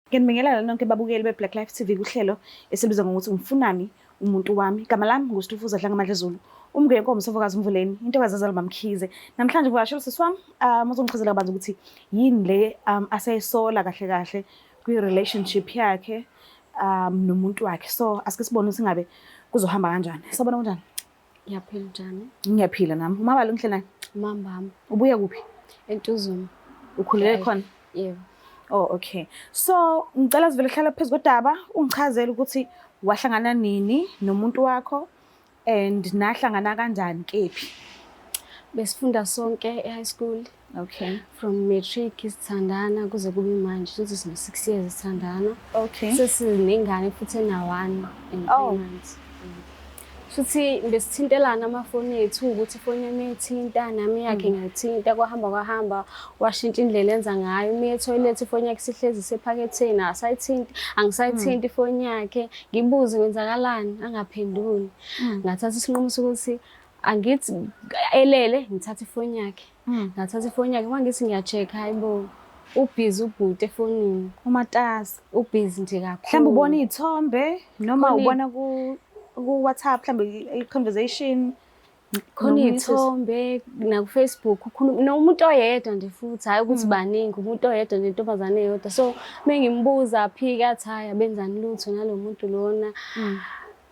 Ngiyanibingelela nonke babukeli be-Black Life TV kuhlelo esibiza ngokuthi umfunani umuntu wami. Igama lami nguStufuza Dlangamandla Zulu. Umngenkomo Sofokazi Mvuleni, intokazi azalwa Mamkhize. Namhlanje ngivakashela usisi wami, uzongichazela kabanzi ukuthi yini le aseyisola kahle kahle kwi-relationship yakhe nomuntu wakhe. So asike sibone ukuthi ngabe kuzohamba kanjani. Sabona kunjani? Ngiyaphila njani? Ngiyaphila nami. Umabala ngihle naye. Mambamba. Ubuya kuphi? Entuzuma. Ukhulele khona? Yebo. Oh okay. So ngicela sivele hlala phezu kodaba ungichazele ukuthi wahlangana nini nomuntu wakho and nahlangana kanjani kephi? Besifunda sonke e-high school. Okay. From matric sithandana kuze kube manje futhi sino 6 years sithandana. Okay. Sesinengane futhi ena 1 and 3 months. Futhi besithintelana amafoni ethu ukuthi ifoni yami ethinta nami yakhe ngiyayithinta kwahamba kwahamba washintsha indlela enza ngayo uma ethoyilethi ifoni yakhe sihlezi isephaketheni asayithinti angisayithinti ifoni yakhe ngibuze kwenzakalani angaphenduli. Ngathatha isinqumo sokuthi angithi elele ngithatha ifoni yakhe. Ngathatha ifoni yakhe uma ngithi ngiya-check-a hayi bo ubhizi ubhuti efonini. Umatasa. Ubhizi nje kakhulu. Mhlawumbe ubona iy'thombe noma ubona ku-WhatsApp mhlawumbe i-conversation. Khona iy'thombe naku-Facebook ukhuluma nomuntu oyedwa nje futhi hhayi ukuthi baningi umuntu oyedwa nje intombazane eyodwa. So uma ngimbuza aphike athi hhayi abenzani lutho nalo muntu lona.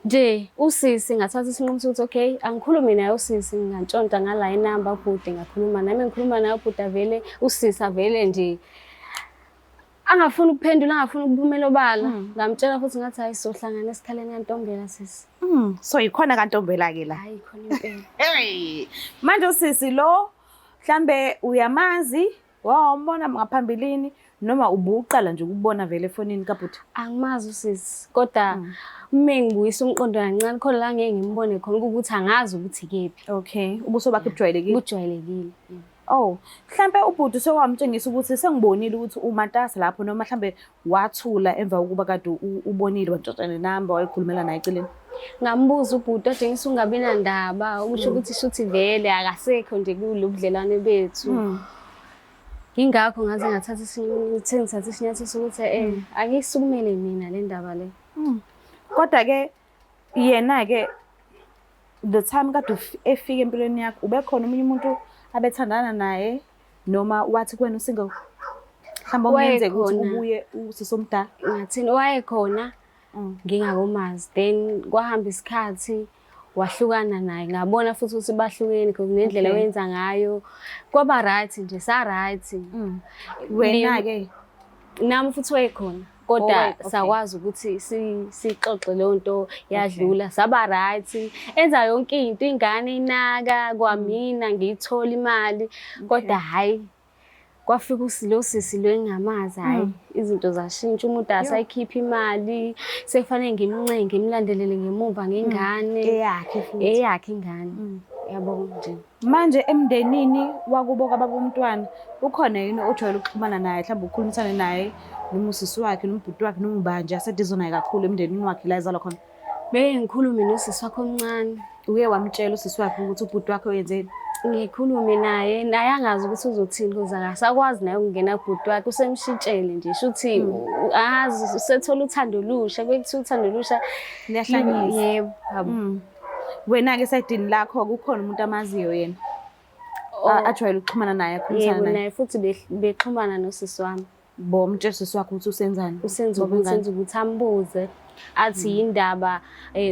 Nje usisi ngathatha isinqumo sokuthi okay angikhulume naye usisi ngantshontsha ngala inamba ubhuti ngakhuluma nami ngikhuluma naye ubhuti avele usisi avele nje angafuni ukuphendula angafuni ukuphumela obala ngamtshela futhi ngathi hayi sohlangana esikhaleni kantombela sisi. So yikhona kantombela-ke la. Hayi khona impela. Hey, manje usisi lo mhlambe uyamazi wawumbona ngaphambilini noma ubuqala nje ukubona vele efonini kabhuti? Angimazi usisi kodwa uma ngibuyisa umqondo kancane khona la ngeke ngimbone khona ukuthi angazi ukuthi kephi. Okay, ubuso bakhe bujwayelekile. Bujwayelekile. Oh, mhlambe ubhuti sewamtshengisa ukuthi sengibonile ukuthi umatasa lapho noma mhlambe wathula emva kokuba kade ubonile wantshontsha nenamba wayekhulumela naye eceleni. Ngambuza ubhuti wathi ngise ungabi nandaba ukusho ukuthi shuthi vele akasekho nje kulo budlelwane bethu. Yingakho ngaze ngathatha ngithe ngithatha isinyathelo sokuthi angiyisukumele mina le ndaba le. Kodwa ke yena ke the time kade efika empilweni yakho ubekhona omunye umuntu abethandana naye noma wathi kuwena usingle? Mhlawumbe okungenzeka ukuthi ubuye usisi omdala. Ngathini wayekhona ngingakomazi then kwahamba isikhathi wahlukana naye ngabona futhi ukuthi bahlukene because nendlela oyenza ngayo kwaba right nje sa right. Wena ke nami futhi wayekhona kodwa sakwazi ukuthi sixoxe leyo nto yadlula saba right enza yonke into ingane inaka kwamina ngiyithola imali kodwa hhayi kwafika lo sisi lo engingamazi hhayi izinto zashintsha umuntu asayikhipha imali sekufanele ngimncenge ngimlandelele ngemuva ngengane eyakhe futhi eyakhe ingane yabo nje. Manje emndenini wakubo kababa umntwana ukhona yini ojwayele ukuxhumana naye mhlawumbe ukhulumisane naye noma usisi wakhe noma ubhuti wakhe noma ubani nje aseduze naye kakhulu emndenini wakhe la ezalwa khona? Beke ngikhulume nosisi wakhe omncane. Uye wamtshela usisi wakhe ukuthi ubhuti wakhe wenzeni? Ngikhulume naye, naye angazi ukuthi uzothini because akasakwazi naye ukungena kubhuti wakhe, usemshintshele nje shuthi angazi usethola uthando olusha, kuye kuthiwa uthando olusha Liyahlanyisa. Yebo, yabo. Wena-ke esayidini lakho kukhona umuntu amaziyo yena ajwayele ukuxhumana naye akhulumisana Yebo, naye? naye futhi bexhumana nosisi wami. Bomtshela usisi wakhe ukuthi usenzani? Usenza ukuthi Bobengane. senza ukuthi ambuze athi yindaba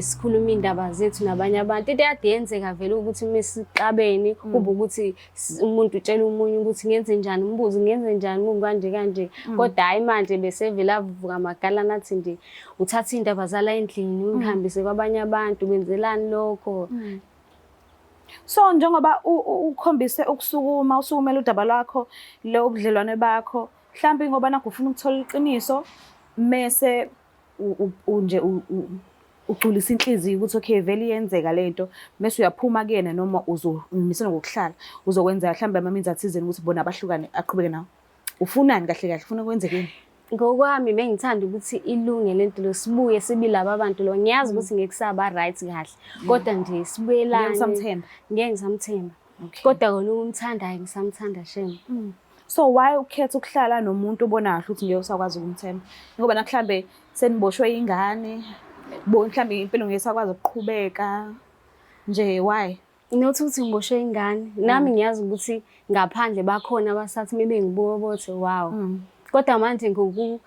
sikhuluma iy'ndaba zethu nabanye abantu. Into ekade yenzeka vele ukuthi uma sixabene kube ukuthi umuntu utshela omunye ukuthi ngenze njani, umbuze ngenze njani kanje kanje. Kodwa hhayi manje besevele avuka amagalana athi nje uthatha iy'ndaba zala endlini uyihambise kwabanye abantu kwenzelani lokho. So njengoba ukhombise ukusukuma usukumela udaba lwakho lo ubudlelwane bakho mhlawumbe ngoba nakho ufuna ukuthola iqiniso mese nje ugculisa inhliziyo ukuthi okay vele iyenzeka lento mese uyaphuma kuyena noma uzomisela ngokuhlala uzokwenza mhlawumbe ama-means athizeni ukuthi bona abahlukane aqhubeke nawo. Ufunani kahle kahle ufuna kwenzekeni? Ngokwami bengithanda ukuthi ilunge lento lo sibuye sibe laba bantu lo ngiyazi ukuthi ngeke kusaba right kahle kodwa nje sibuyelane. Ngeke ngisamthemba. Ngeke ngisamthemba. Kodwa kona ukumthanda hayi ngisamthanda shame. So why ukhetha ukuhlala nomuntu obona kahle ukuthi ngeke usakwazi ukumthemba? Ngoba na mhlambe seniboshwe ingane, bo mhlambe impilo ngeke isakwazi ukuqhubeka. Nje why? Not ukuthi ngiboshwe ingane. Nami ngiyazi ukuthi ngaphandle bakhona abasathi uma bengibuka bothi wow. Kodwa manje ngoku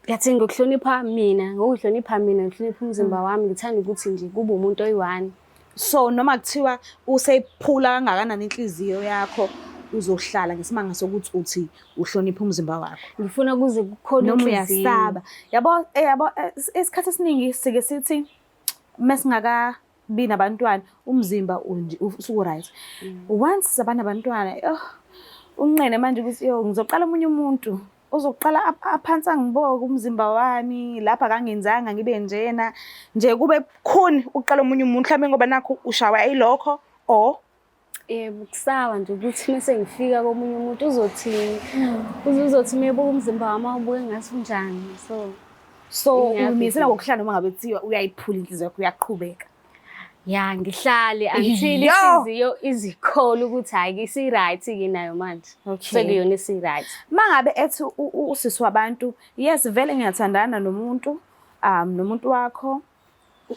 ngathi ngokuhlonipha mina, ngokuhlonipha mina, ngihlonipha umzimba wami, ngithanda ukuthi nje kube umuntu oyi-one. So noma kuthiwa useyiphula kangakanani inhliziyo yakho uzohlala ngesimanga sokuthi uthi uhlonipha umzimba wakho. Ngifuna kuze kukhona Noma inhliziyo. uyasaba. Yabo yabo isikhathi esiningi sike sithi mesingakabi nabantwana umzimba usuku right. Once saba nabantwana, oh unqene manje ukuthi yo ngizoqala omunye umuntu ozoqala aphansi angiboke umzimba wami lapha akangenzanga ngibe njena nje kube bukhuni uqala omunye umuntu mhlawumbe ngoba nakho ushawa ayilokho or Yebo, kusaba nje ukuthi mese ngifika komunye umuntu uzothini. Uzothi mebuka umzimba wami awubuke ngathi unjani. So so Ngiyabhidika. umisela ngokuhlala noma ngabe kuthiwa uyayiphula inhliziyo yakho uyaqhubeka. Ya, ngihlale until Yo! inhliziyo izikhole ukuthi hhayi isi-right-ke nayo manje. Okay. Sekuyona isi-right. Mangabe ethi usisi wabantu, yes vele ngiyathandana nomuntu, nomuntu wakho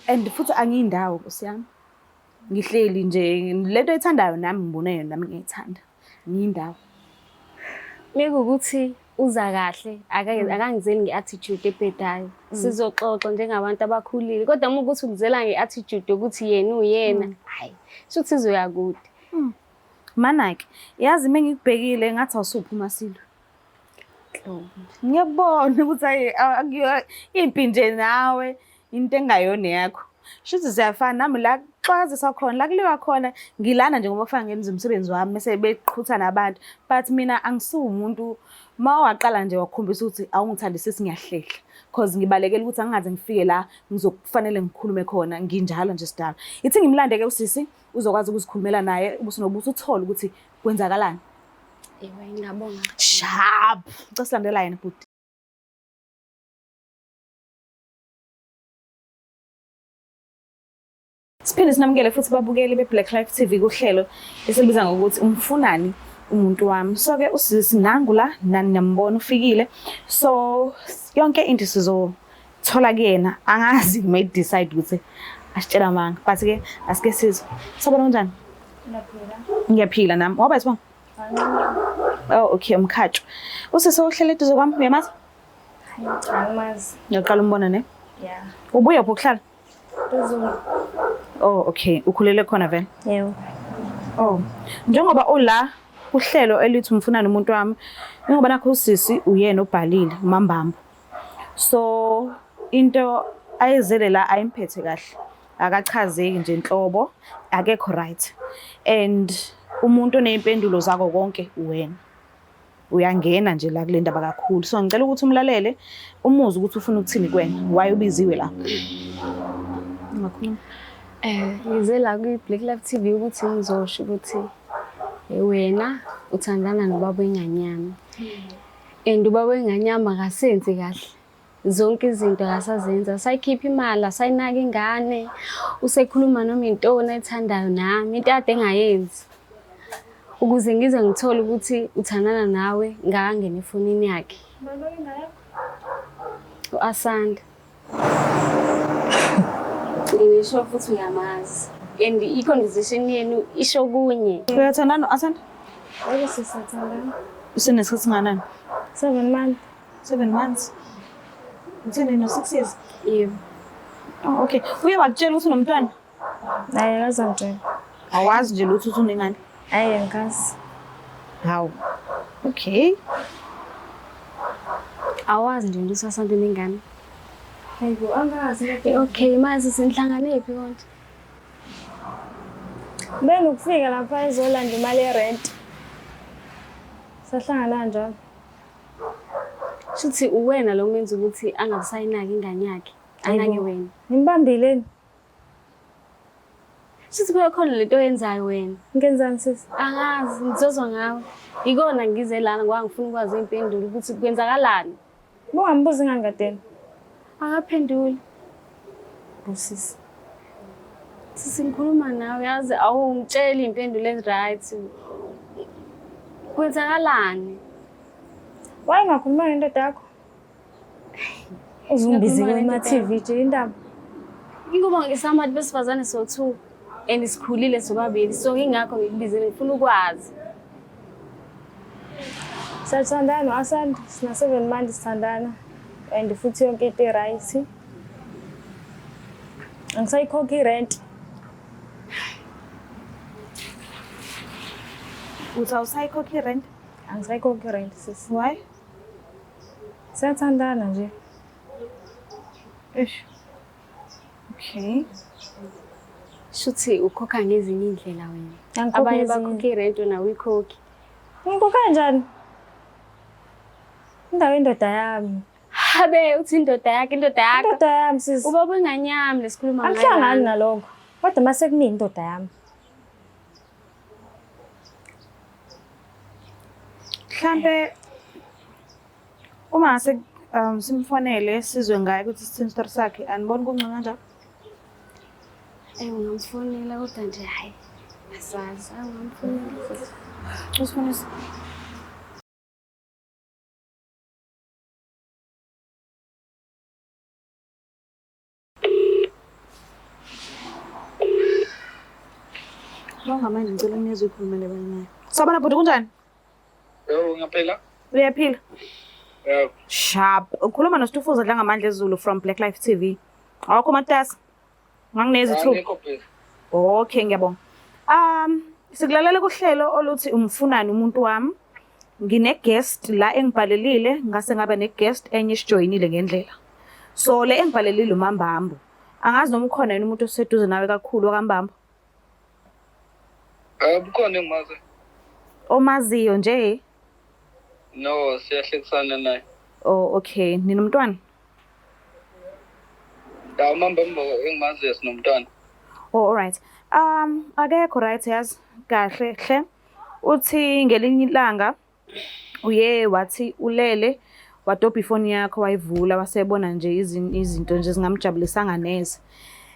and futhi angiyindawo Nkosi yami. Ngihleli nje lento oyithandayo nami ngibone yona nami ngiyayithanda. Ngiyindawo. Mekuwukuthi uza kahle akangizeli nge-attitude ebhedayo. Sizoxoxa njengabantu abakhulile. Kodwa uma ukuthi ungizela nge-attitude yokuthi yena uyena, hhayi, shuthi izoya kude. Mana-ke, yazi uma ngikubhekile ngathi awusuphi uMaSilo. Ngiyakubona ukuthi hhayi impi nje nawe into engayona yakho. Shuthi siyafana nami la kuxwaziswa khona, la kuliwa khona, ngilana nje ngoba kufanele ngenze umsebenzi wami mese beqhuthana abantu. But mina angisuye umuntu uma waqala nje wakhombisa ukuthi awungithandisisi ngiyahlehla. Cause ngibalekela ukuthi angingaze ngifike la ngizokufanele ngikhulume khona nginjalo nje sidala. Ithi ngimlande-ke usisi uzokwazi ukuzikhulumela naye ubuso nobuso uthole ukuthi kwenzakalani. Ewe, ngiyabonga. Sharp. Ngicela silandela yena bhuti. Siphinde sinamukele futhi babukeli be-Black Life TV kuhlelo esilibiza ngokuthi umfunani umuntu wami. So-ke usisi nangu la nani niyambona ufikile. So yonke into sizothola kuyena angazi may decide ukuthi asitshela amanga. But-ke asike sizwe. Sabona kunjani? Ngiyaphila nami. Waba isibongo? Oh okay, umkhatsho. Usisi ohlele eduze kwami uyamazi? Angimazi. Ngiyaqala umbona ne? Yeah. Ubuya phi ukuhlala? Ezulu. Oh okay, ukhulele khona vele. Yebo. Oh, njengoba ula kuhlelo elithi umfunani umuntu wami, njengoba nakho usisi uyena obhalile umambambo. So into ayezele la ayimphethe kahle. Akachazeki nje nhlobo, akekho right. And umuntu oneyimpendulo zako konke uwena. Uyangena nje la kule ndaba kakhulu. So ngicela ukuthi umlalele umuzwe ukuthi ufuna ukuthini kuwena. Why ubiziwe la? Ungakhuluma. Ngize la kwi-Black Life TV ukuthi ngizosho ukuthi wena uthandana nobaba wenganyama. And ubaba wenganyama akasenzi kahle. Zonke izinto akasazenzi, asayikhiphi imali, asayinaki ingane, usekhuluma noma intoni ayithandayo nami, into ade engayenzi. Ukuze ngize ngithole ukuthi uthandana nawe ngakangena efonini yakhe. U-Asanda. Ngisho futhi uyamazi. And i-conversation yenu isho kunye. Uyathandana no-Asanda? Yebo sisathandana. Usenesikhathi singanani? 7 months. 7 months. Utheni no 6 years? Yebo. Oh okay. Uye wakutshela ukuthi unomntwana? Hayi akazangitshela. Awazi nje lutho ukuthi unengane? Hayi angikazi. Hawu. Okay. Awazi nje ukuthi uAsanda unengane. Hayibo angazi. Okay, manje sinihlangane phi konje? Benokufika lapha ezolanda imali yerent. Sahlangana kanjalo. Shuthi uwena lo menza ukuthi angabisayinaki ingane yakhe, anake wena. Ngimbambile. Shuthi kuba khona lento oyenzayo wena. Ngenzani sisi? Angazi, ngizozwa ngawe. Ikona ngize lana ngoba ngifuna ukwazi impendulo ukuthi kwenzakalani. Bungambuzi ngani kadeni? Akaphenduli. Busisi. Sisi ngikhuluma nawe yazi awungitsheli impendulo ezi-right. Kwenzakalani? Why ungakhuluma nendoda yakho? Uzungibizile Ngiyakhuluma kuma-TV nje indaba. Ingoba ngisabantu besifazane so-two and sikhulile sobabili, so ingakho ngikubizile, ngifuna ukwazi. Siyathandana Asanda, sina 7 months sithandana and futhi yonke into i-right. Angisayikhokhi i-rent. Uthi awusayikhokhi i-rent? Angisayikhokhi i-rent sisi. Why? Siyathandana nje. Eish. Okay. Shuthi ukhokha ngezinye iy'ndlela wena. Angikhokhi Abanye ngezinye. bakhokha i-rent, wena awuyikhokhi. Ngikhokha kanjani? Indawo yendoda yami. Habe, uthi indoda yakho, indoda yakho. Indoda yami sisi. Ubaba wengane yami lesikhuluma ngayo. Angihlangani nalokho. Kodwa mase kumina indoda yami. Mhlambe uma ngase simfonele sizwe ngaye ukuthi sithini isitori sakhe, aniboni kungcono kanjalo? Eh, ungamfonela kodwa nje hayi. Asazi, ungamfonela futhi. Usifonise. Bongamanje ngicela niyezwe ikhulumele abanye naye. Sawubona bhuti, kunjani? Yebo, ngiyaphila. Uyaphila? Yebo. Sharp. Ukhuluma noStufuza Dlangamandla Zulu from Black Life TV. Awukho matasa? Nganginezi ithuba. Angikho busy. Okay, ngiyabonga. Sikulalela kuhlelo oluthi umfunani umuntu wami. Ngine guest la engibhalelile, ngase ngaba ne guest enye isijoyinile ngendlela. So le engibhalelile uMambambo. Angazi noma ukhona yini umuntu oseduze nawe kakhulu wakambambo. Bukhona engimazi. Omaziyo nje. No, siyahlekisana naye. Oh, okay. Ninomntwana? Ya, uMambambo engimaziyo sinomntwana. Oh, all right. Akekho right, yazi kahle hle. Uthi ngelinye ilanga uye wathi ulele, wadobha ifoni yakho, wayivula, wasebona nje izinto nje zingamjabulisanga neze.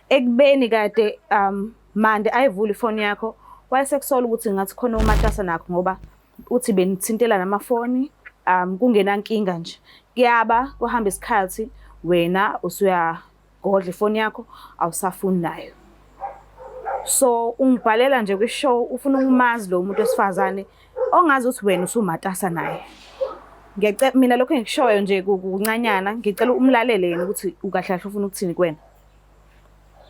Ekubeni kade mande ayivula ifoni yakho, wayesekusola ukuthi ngathi khona umatasa nakho, ngoba uthi benithintela namafoni kungenankinga nje. Kuyaba kuhamba isikhathi, wena usuyagodla ifoni yakho, awusafuni nayo. So ungibhalela nje kwi-show, ufuna ukumazi lo muntu wesifazane ongazi ukuthi wena usumatasa naye. Ngiyacela mina lokho engikushoyo nje kuncanyana, ngicela umlalele yena ukuthi ukahle kahle ufuna ukuthini kuwena.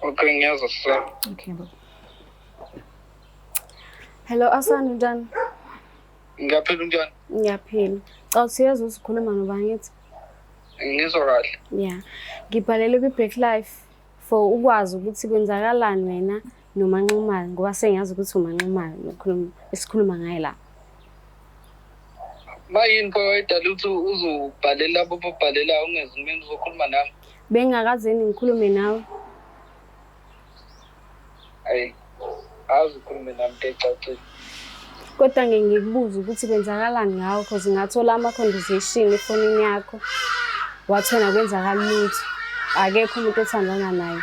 Okay, ngiyazwa sir. Okay, baba. Hello Asani, unjani? Ngiyaphila, unjani? Ngiyaphila. Cha, usiyezwa ukuthi ukhuluma nobani ngithi? Ngizwa kahle. Yeah. Ngibhalele kwi-Black Life for ukwazi ukuthi kwenzakalani wena noManxumalo, ngoba sengiyazi ukuthi uManxumalo lokhuluma esikhuluma ngaye la. Mayini pho edala ukuthi uzobhalela labo babhalela ungezi mina uzokhuluma nami? Bengingakazeni ngikhulume nawe. Ayi. Azi ukhulume nami into ecacile. Kodwa ngeke ngikubuze ukuthi kwenzakalani ngawe, cause ngathola ama-conversation efonini yakho. Wathi wena kwenzakala lutho. Akekho umuntu othandana naye.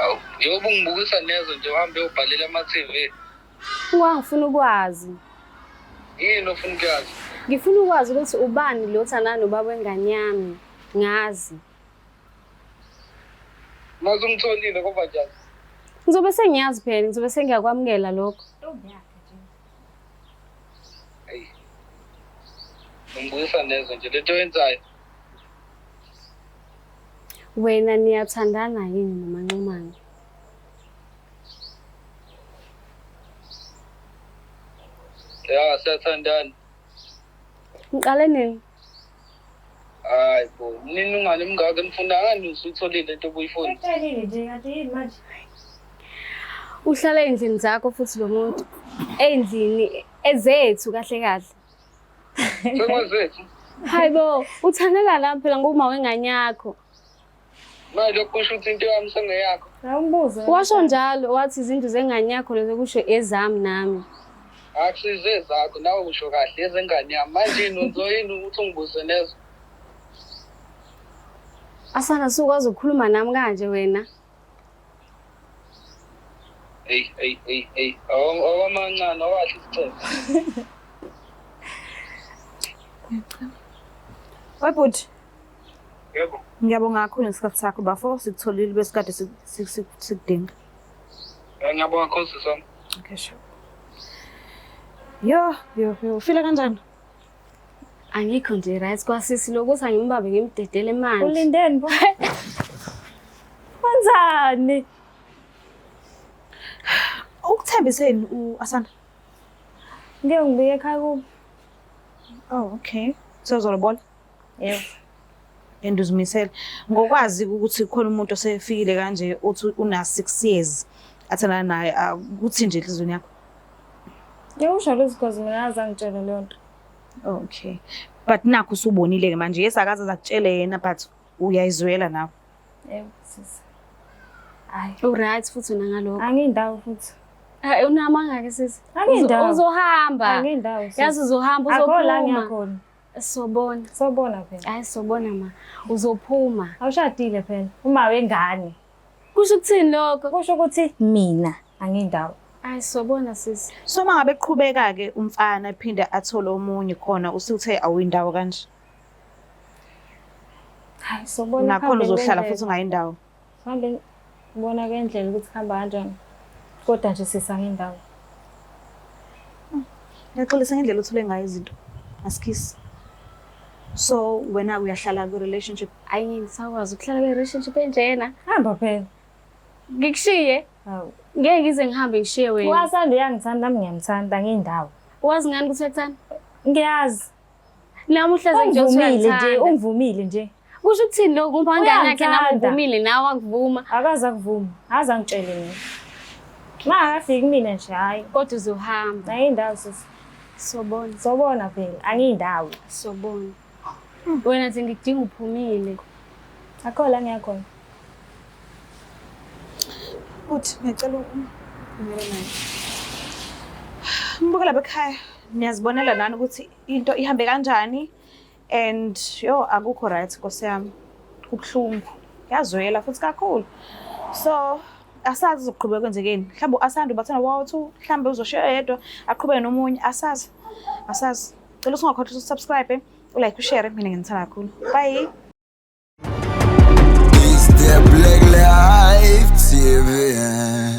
Awu, njengoba ungibukisa nezo nje uhambe uyobhalela ama-TV. Ngoba ngifuna ukwazi. Yini ofuna ukuyazi? Ngifuna ukwazi ukuthi ubani lo othandana nobaba wengane yami. Ngazi. Mase ungitholile kuba njani? Ngizobe sengiyazi phela, ngizobe sengiyakwamukela lokho. Ayi. Ungibukisa nezo nje lento oyenzayo. Wena niyathandana yini noManxumalo? Ya, siyathandana. Ngiqale nini? Hayi bo, nini ungane mngaka nifuna ngani usutholile into obuyifuna? Ekutshelile nje kanti yini manje? Uhlala ey'ndlini zakho futhi lo muntu. Ey'ndlini ezethu kahle kahle. Sekwazethu. Hayi bo, uthandela la phela nguma wengane yakho. Manje lokhu kusho ukuthi into yami sengeyakho. Awumbuze. Washo njalo, wathi izinto zengane yakho lezo kusho ezami nami. Akusize zakho, nawe usho kahle ezengane yami. Manje yini uzoyini ukuthi ungibuze nezo? Asana, sukwazi ukukhuluma nami kanje wena. Hey hey hey hey, awamancane awahle isicelo. We bhuti. Yebo. Ngiyabonga kakhulu ngesikhathi sakho bafo, sikutholile besikade sikudinga. Ngiyabonga kakhulu sisi wami. Okay, sure. Yo, yo, yo, ufila kanjani? Angikho nje right kwasisi lokuthi angimbambe ngimdedele manje. Ulindeni bo? Wenzani? Ukuthembiseni u-Asanda? Ngeke ngibike ekhaya kubo. Oh, okay. Sezolobola? Yebo. And uzimisele ngokwazi ukuthi khona umuntu osefikile kanje uthi una 6 years athandana naye, ukuthi nje enhliziyweni yakho. Ngikusho lutho because mina akaze angitshele leyo nto. Okay. But nakho usubonile ke manje, yes akaze azakutshele yena but uyayizwela nawe. Yebo sisi. Hayi. U-right futhi wena ngalokho. Angindawo futhi. Hayi unamanga ke sisi. Angindawo. Uzohamba. Angindawo sisi. Yazi uzohamba Akho la uzophuma. ngiyakhona. Sobona. Sobona phela. Hayi sobona ma. Uzophuma. Awushadile phela. Uma wengane. Kusho ukuthini lokho? Kusho ukuthi mina angindawo. Hayi sobona sisi. So uma ngabe qhubeka ke umfana ephinde athole omunye khona usuthe awuyindawo kanje. Hayi sobona. Nakhona uzohlala futhi ungayindawo. Sihambe ngibona kendlela ukuthi kuhamba kanjani. Kodwa nje sisi angindawo. Ngiyaxolisa ngendlela othole ngayo izinto. Asikisi. So wena uyahlala ku relationship. Hayi ngisakwazi ukuhlala kwe relationship enjena. Hamba phela. Ngikushiye. Hawu. Ngeke ngize ngihambe ngishiye wena. U-Asanda uyangithanda nami ngiyamthanda angindawo. Wazi ngani ukuthi uyakuthanda? Ngiyazi. Namuhla nje Ungivumile nje, uyakuthanda. ungivumile nje. Kusho ukuthini lokho ngoba ngane yakhe nami Uyangithanda. uvumile nawe akuvuma. Akaze akuvuma. Akaze angitshele mina. Ma akafiki kumina nje hayi. Kodwa uzohamba. Angindawo sisi. Sobona. Sobona phela angindawo. Sobona. Wena nje ngikudinga uphumile. Akho la ngiyakhona. Uthi ngiyacela umele naye. Ngibukela bekhaya niyazibonela nani ukuthi into ihambe kanjani and yo akukho right Nkosi yami. Kubuhlungu. Kuyazwela futhi kakhulu. So asazi uzoqhubeka kwenzekeni. Mhlawumbe u-Asanda ubathanda wawu-two, mhlawumbe uzoshiya yedwa aqhubeke nomunye, asazi. Asazi. Cela usungakhohlwa usubscribe, ulike, ushare, mina nginithanda kakhulu. Bye. It's the Black Life TV.